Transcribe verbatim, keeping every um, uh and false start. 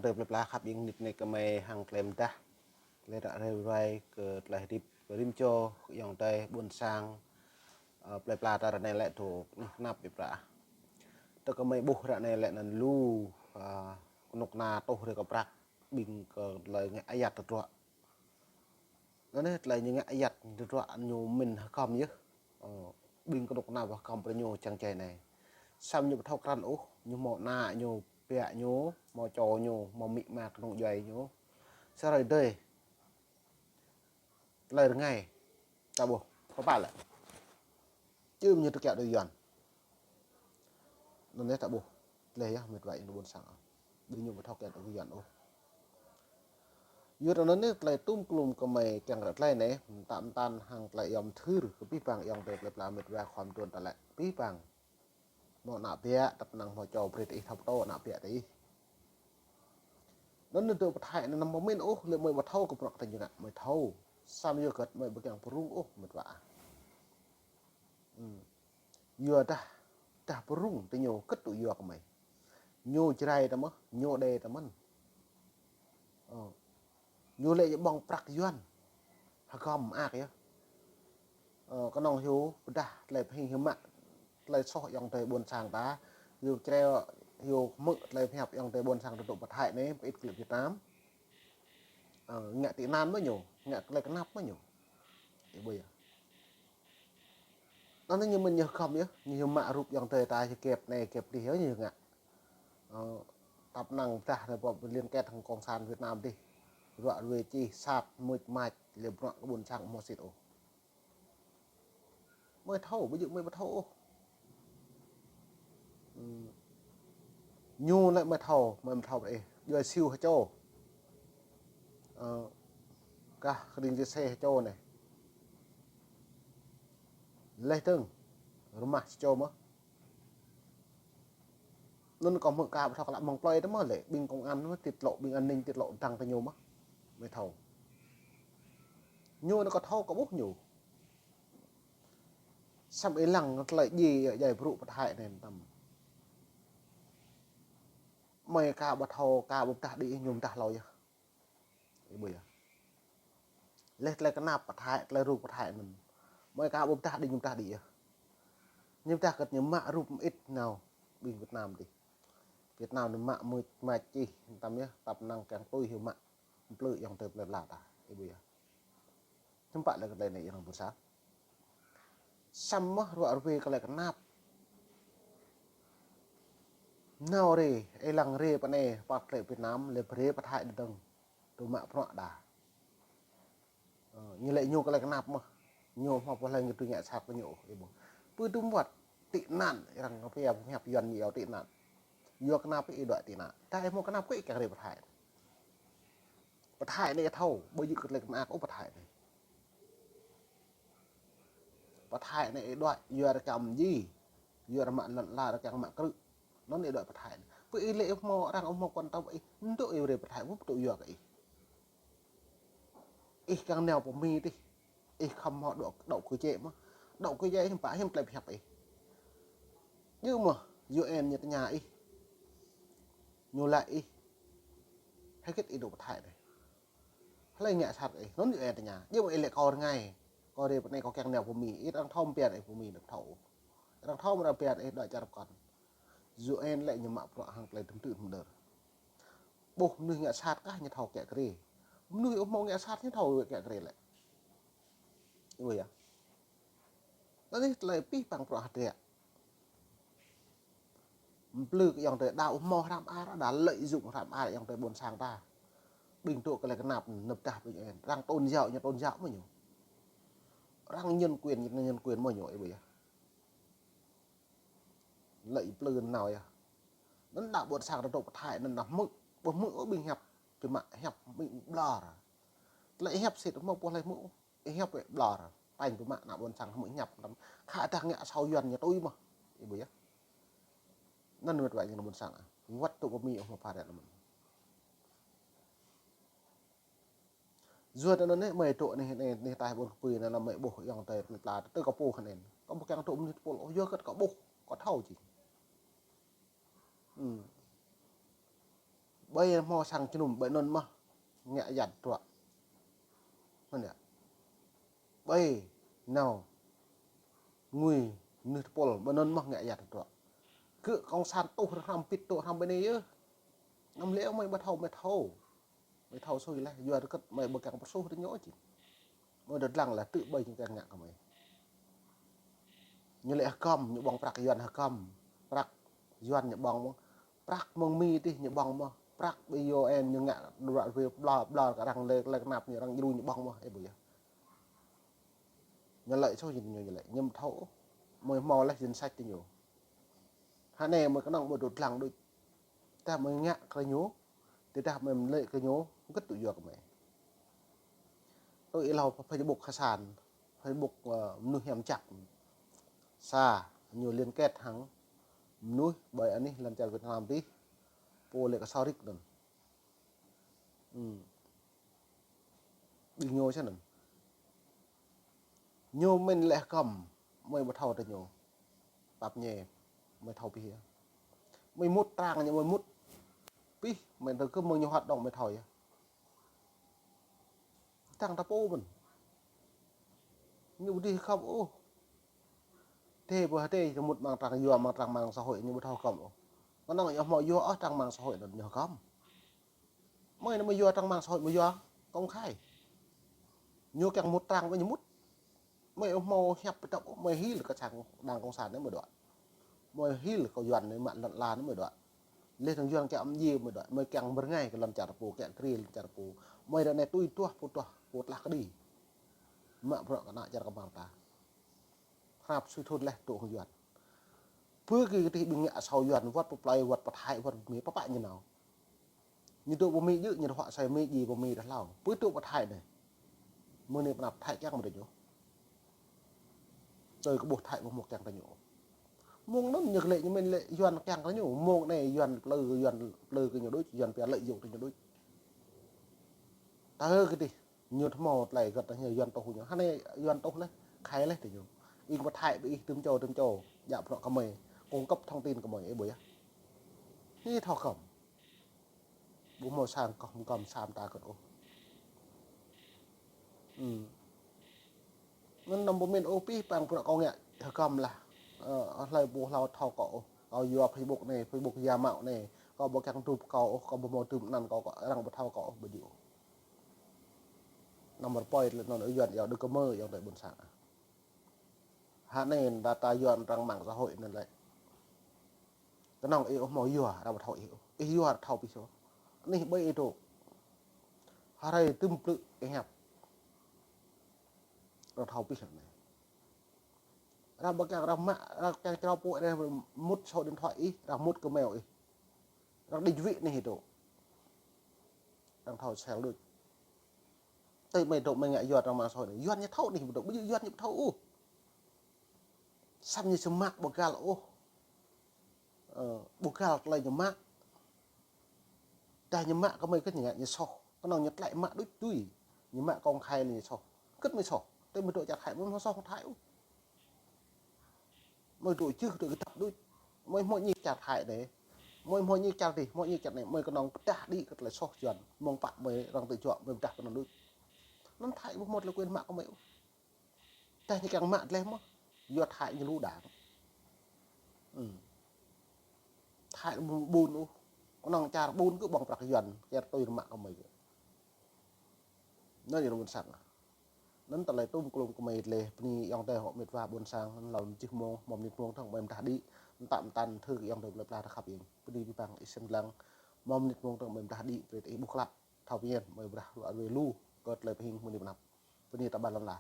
Tơlơi plơi pla khăp ƀing nit ne kơmơi hăng tơlơi mơdah. Tơlơi ră ruai kơ tơlơi hơdip rĭm čô ayŏng adơi ƀôn sang, ơ, plơi pla ta ră anai lĕ dŏ kơnuk kơna ƀiă prăk. Tơ kơmơi ƀuh ră anai lĕ anŭn lu, ơ, kơnuk kơna tuh rai kơ prăk ƀing kơ tơlơi ngă ayăt tơdruă. Anŭn anai tơlơi ñu ngă ayăt tơdruă ñu mĭn hơgŏm yơh. Ơ, ƀing kơnuk kơna hơgŏm brơi ñu čang čai anai. Samơ̆ ñu ƀu thâo krăn ôh, ñu hmâo ană ñu, ƀiă ñu, hmâo čô ñu, hmâo amĭ ama kơnung djuai ñu. Sa hrơi dơi. Tơlơi rơngai. Ta ƀuh, pơpă lĕ. Čưm ñu tơkiă tui Yuan. Anŭn anai ta ƀuh. Tơlơi yơh met wa ayŏng adơi ƀôn sang. Ƀing ñu ƀu thâo kiăng tui Yuan ôh. Yua anŭn anai tơlơi tum klum kơmơi kiăng ră tơlơi anai, mơtam mơtam hăng tơlơi yom thưr kơ abih bang ayŏng adơi plơi pla met wa khŏm tuan ta lĕ abih bang. Hmâo ană ƀiă, tăp năng hmâo čô brơi tơ ih thâo pơtô ană ƀiă tơ ih. Anŭn anai dŏ pơthai anŭn mơ̆n ôh, lĕ mơi ƀu thâo kơ prăk tơ ñu ngă mơi thâo. Samơ̆ yua hơget mơi ƀu kiăng pơrŭng ôh met wa. Ư. Yua dah, dah pơrŭng tơ ñu kơt tŭ yua kơmơi. Ñu Jrai ta mơ̆n, ñu Êđê ta mơ̆n. Ơ. Ñu lĕ ñu ƀơ̆ng prăk Yuan. Hơgŏm mơak yơh. Ơ, kơnơ̆ng hyu pơdah tơlơi pơhing hyu mă tơlơi soh ayŏng adơi ƀôn sang ta. Hyu čreo, hyu hmư̆ tơlơi pơhiăp ayŏng adơi ƀôn sang ta dŏ pơthai anai, pơit kơ lĕ Việt Nam. Ơ, ngă tị nạn mơ̆ ñu, ngă tơlơi kơnap mơ̆ ñu. Ih ƀuh yơh. Anŭn anai ñu mĭn ñu hơgŏm yơh, ñu hyu mă rup ayŏng adơi ta hyu kĕp anai kĕp adih yơh ñu ngă. Ơ, tăp năng pơdah anai pơ̆ liên kết hăng cộng sản Việt Nam adih. Ruă ruê čih sat mưč mač lĕ bruă kơ ƀôn sang hmâo sĭt ôh. Mơi thâo, ƀu djơ̆ mơi ƀu thâo ôh. Ư. Ñu lĕ mơi thâo, mơi ƀu thâo brơi ih. Djuai Siu hơčô. Ơ, kah kơđing Jêsê hơčô anai. Leh tơ̆ng, rơmah hơčô mơ̆n. Anŭn kâo hmư̆ ka ƀu thâo kơ lă mơ̆ng plơi tơ mơ̆n lĕ, ƀing công an mơ̆n tiết lộ, ƀing an ninh tiết lộ dăng tơ ñu mơ̆n. Mơi thâo. Ñu anŭn kâo thâo kơ ƀuh ñu. Samơ̆ ih lăng tơlơi djai, djai brŭ pơthai anai tăm. Mơi ka ƀu thâo, ka ƀu pơdah đĭ, ñu pơdah hlâo yơh. Ih ƀuh yơh. Leh tơlơi kơnap pơthai, tơlơi rŭng pơthai anŭn. Mơi ka ƀu pơdah đĭ, ñu pơdah đĭ yơh. Ñu pơdah kơt ñu mă rup mơit nao ƀing Việt Nam adih. Việt Nam anai mă mưč mač čih, tăm yơh, tăp năng kiăng tui hyu mă. Mplư ayŏng adơi plơi pla ta. Ih ƀuh yơh. Hiư̆m pă lĕ kơ tơlơi anai ayŏng adơi ƀôn sang. Samơ̆ ruă ruê kơ tơlơi kơnap. Nao rai, ih lăng rai pơ anai, pơ tơlơi Việt Nam, lĕ brơi pơthai đơ̆ng. Tŭ mă bruă đa. Ơ, ñu lĕ ñu kơ tơlơi kơnap mơ̆n. Ñu hmâo pơhlơi ñu tui ngă sat kơ ñu, ih ƀuh. Pơ tŭ mơwăt, tị nạn, arăng kơ pia pơhiăp Yuan ñu iâu tị nạn. Yua kơnap ih đuaĭ tị nạn. Tơdah ih hmâo kơnap kơ ih kiăng rai pơthai. Pơthai anai ih thâo, ƀu djơ̆ kơ tơlơi kơnap ôh pơthai anai. Pơthai anai ih đuaĭ, yua rơkăm ji, yua rơmă lăn la rơkăm mă krư̆. Anŭn ih đuaĭ pơthai anai. Pơ ih lĕ ih hmâo arăng ƀu hmâo quan tâm ih, ndŏ ih rai pơthai, ƀu pơtŭ yua kơ ih. Ih kiăng nao pơ Mi adih. Ih khŏm hmâo đŏk, đŏk kơ čĕ mơ̆n. Đŏk kơ čĕ hiư̆m pă hiư̆m tơlơi pơhiăp ih. Djơ̆ mơ̆n, U N ñu tơña ih. Ñu laĭ ih. Hơget ih dŏ pơthai anai. Hlơi ngă sat ih, anŭn U N tơña. Djơ̆ mơ̆n ih lĕ kâo rơngai. Kâo rai pơ anai kâo kiăng nao pơ Mi. Ih arăng thâo mơ̆n ih pơ Mi anŭn thâo. Arăng thâo mơ̆n ih ih đuaĭ čar pơkŏn. U N lĕ ñu mă bruă hăng tơlơi tơm tư̆ tơm đơr. Ƀuh mơnuih ngă sat kah ñu thâo kiă kriê. Mơnuih ƀu hmâo ngă sat ñu thâo kiă kriê lĕ. Ih ƀuh yơh. Anai tơlơi abih bang bruă hơdră. Mplư kơ ayŏng adơi đa ƀu hmâo hrăm ar, đa lợi dụng hrăm ar ayŏng adơi ƀôn sang ta. Ƀing tŭ kơ tơlơi kơnap anŭn pơdah ƀing ih. Arăng tôn giáo ñu tôn giáo mơ̆n ñu. Arăng nhân quyền ñu nhân quyền mơ̆n ñu, ih ƀuh yơh. Lĕ ih mplư nao yơh. Anŭn đa ƀôn sang ta dŏ pơthai anŭn đa hmư̆. Ƀu hmư̆ ôh ƀing hiăp. Pơmă hiăp ƀing ƀlŏr. Tơlơi hiăp sĭt hmâo pô hlơi hmư̆. Ih hiăp wĕ ƀlŏr. Tañ pơmă ană ƀôn sang hmư̆ hiăp. Khă dah ngă asâo Yuan ñu tui mơ̆n. Ih ƀuh yơh. Anŭn met wa ayŏng adơi ƀôn sang. Wăt tŭ pơ Mi ôh hmâo pha rĕ anŭn. Yua anŭn anai, mơi dŏ anai, anai, anai taih ƀôn kơpui anai, anŭn mơi ƀuh ayŏng adơi plơi pla, tơ kâo ƀuh anai. Kâo ƀu kiăng dŏ mơnuih tơpul ôh, yua hơget kâo ƀuh, kâo thâo jing. Ư. Ơi hmâo sang jơnum ƀơi anŭn mơ̆ ngă ayăt tơdruă. Anŭn yơh. Ƀơi nao ngui nưh tơpul ƀơi anŭn mơ̆ ngă ayăt tơdruă. Kơ kông sản tuh hrăm pit tuh hrăm ƀơi anai yơh. Ngăm lĕ mơi ƀu thâo, mơi thâo. Mơi thâo sui laih, yua rơkơt mơi ƀu kiăng pơsuh tơ ñu ôh jing. Mơi dŏ lăng laih tơ ƀơi ñu kiăng ngă kơ mơi. Ñu lĕ hơkăm, ñu ƀơ̆ng prăk Yuan hơkăm. Prăk Yuan ñu ƀơ̆ng mơ̆. Prăk mơ̆ng Mi tih ñu ƀơ̆ng mơ̆. Prăk ƀơi U N ñu ngă dua rơwe bla bla kơ arăng lĕ, lĕ kơnăp ñu arăng djru ñu ƀơ̆ng mơ̆. Ơ ƀu yơh. Ñu lĕ sui jing ñu, ñu lĕ. Ñu ƀu thâo ôh. Mơi hmâo laih danh sách tơ ñu. Hă anai mơi kơnơ̆ng mơi dŏ lăng đôč. Tơdah mơi ngă kơ ñu, tơdah mơi lĕ kơ ñu, gĭt tŭ yua kơ mơi. Tui ih hlâo Facebook Khă San, Facebook, ơ, mơnuih hiam čăp. Sa, ñu liên kết hăng mơnuih ƀơi anih lŏn čar Việt Nam tih, pô lĕ kơ Sarik anŭn. Ư. Ƀing ñu sơnăn. Ñu mĭn lĕ hơkăm, mơi ƀu thâo tơ ñu. Pap ñe, mơi thâo pih yơh. Mơi mŭt trang ñu mơi mŭt. Pih, mơi tơ kơ mơ̆ng ñu hoạt động mơi thâo yơh. Tăng ta pô mơ̆n. Ñu ƀu dih hơkăm ôh. Tê ƀu hơdê, ñu mŭt mơ̆ng trang yua, mơ̆ng trang mạng xã hội, ñu ƀu thâo hơkăm ôh. Kơnơ̆ng ñu hmâo yua ôh trang mạng xã hội anŭn ñu hơkăm. Mơi anai mơi yua trang mạng xã hội mơi yua công khai. Ñu kiăng mŭt trang mơi ñu mŭt. Mơi ƀu hmâo hiăp pơtăp ôh, mơi hil kơ sang đảng cộng sản anai mơi đuaĭ. Mơi hil kơ Yuan anai mă lŏn ala anai mơi đuaĭ. Leh dơ̆ng Yuan kiăng ăm djiê mơi đuaĭ. Mơi kiăng bơrngai kơ lŏn čar pô, kiăng krê lŏn čar pô. Mơi ră anai tui tuah pô tuah, pô tlah kơđi. Mă bruă kơ ană čar kơ mơta. Hrăp sui thun laih tŭ hăng Yuan. Pơ kơ kơtih ƀing ngă asâo Yuan, wơ̆t pơ plơi, wơ̆t pơ Thái, wơ̆t pơ Mi, pơpă ñu nao. Ñu dŏ pơ Mi djơ̆, ñu rơhŏk asơi Mi djai pơ Mi dah hlâo. Pơ dŏ pơ Thái anai. Mơ̆ng anai pơ anăp Thái kiăng mơ̆ tơ ñu. Tui kơ ƀuh Thái ƀu hmâo kiăng tơ ñu. Mơ̆ng anŭn ñu lĕ ñu mĭn lĕ Yuan kiăng tơ ñu. Mơ̆ng anai Yuan plư, Yuan plư kơ ñu đôč, Yuan pia lợi dụng tơ ñu đôč. Tơ kơtih. Ñu hmâo tơlơi gơ̆t tơña Yuan tuh ñu. Hă anai Yuan tuh laih, khai laih tơ ñu. Ih pơ Thái ƀơi ih tơm čô, tơm čô. Djă bruă kơ mơi. Cung cấp thông tin kơ mơi, ơ ƀu yơh. Ñu thâo hơkăm. Ƀu hmâo sang kơh mơkăm sa mơta kơ̆t ôh. Ư. Anŭn năm ƀu mĭn ôh pih păng bruă kâo ngă hơkăm lah. Ơ, hlơi ƀu hlâo thâo kâo ôh. Kâo yua Facebook anai, Facebook giả mạo anai. Kâo ƀu kiăng tŭ kâo ôh, kâo ƀu hmâo tŭ anăn kâo, kâo arăng ƀu thâo kâo ôh, ƀu djơ̆ ôh. Năm rơpơi tơlơi anŭn ơ Yuan yua đơ kơ mơi yua tơi ƀôn sang. Hă anai data Yuan arăng mạng xã hội anŭn lĕ. Kơnơ̆ng ih ƀu hmâo yua, arăng ƀu thâo ih ôh. Ih yua thâo pih sô. Anih ƀơi ih dŏ. Hrơi tơm plư ih hiăp. Arăng thâo pih anai. Arăng ƀu kiăng arăng mă, arăng kiăng črâo pô arăng mŭt số điện thoại ih, arăng mŭt kơ mail ih. Arăng đĭ jwĭ anih ih dŏ. Arăng thâo sel đôč. Tơ mơi dŏ mơi ngă yua arăng mạng xã hội anai. Yuan ñu thâo anih ƀu dŏ, ƀu djơ̆ Yuan ñu ƀu thâo ôh. Samơ̆ ñu či mă ƀu găl ôh. Ơ, ƀu găl tơlơi ñu mă. Dah ñu mă kơ mơi kơ̆t ñu ngă ñu soh. Kơnơ̆ng ñu tlĕ mă đôč tui. Ñu mă công khai lĕ ñu soh. Kơ̆t mơi soh. Tơ mơi dŏ čar Thái, mơi hmâo soh Thái ôh. Mơi dŏ čư̆, dŏ kơdăp đôč. Mơi hmâo ñik čar Thái anai. Mơi hmâo ñik čar tih, hmâo ñik čar anai. Mơi kơnơ̆ng pơdah đĭ kơ tơlơi soh Yuan. Mơ̆ng pă mơi arăng tơ juă, mơi pơdah pơnăn đôč. Anŭn Thái ƀu hmâo tơlơi quyền mă kơ mơi ôh. Tơdah ñu kiăng mă tơlơi mơ̆, yua Thái ñu lu đảng. Ư. Thái ƀu ƀun ôh. Kơnơ̆ng čar ƀun kơ ƀơ̆ng prăk Yuan, kiăng tui mă kơ mơi. Anŭn yơh ƀôn sang. Anŭn tơlơi tŭm klum kơ mơi tơlơi, bơni ayŏng adơi hŏ met wa ƀôn sang, anŭn hlâo jih mông, hmâo mơnit mông dơ̆ng mơi pơdah đĭ, mơtam mơtam thư kơ ayŏng adơi plơi pla rơkhăp ing. Bơni abih bang ih sĭt lăng, hmâo mơnit mông dơ̆ng mơi pơdah đĭ, brơi ih ƀuh klă. Thâo pơmĭn, mơi pơdah lu, kơ tơlơi pơhing mơnit mơnăp. Bơni ta ƀar lŏn ala.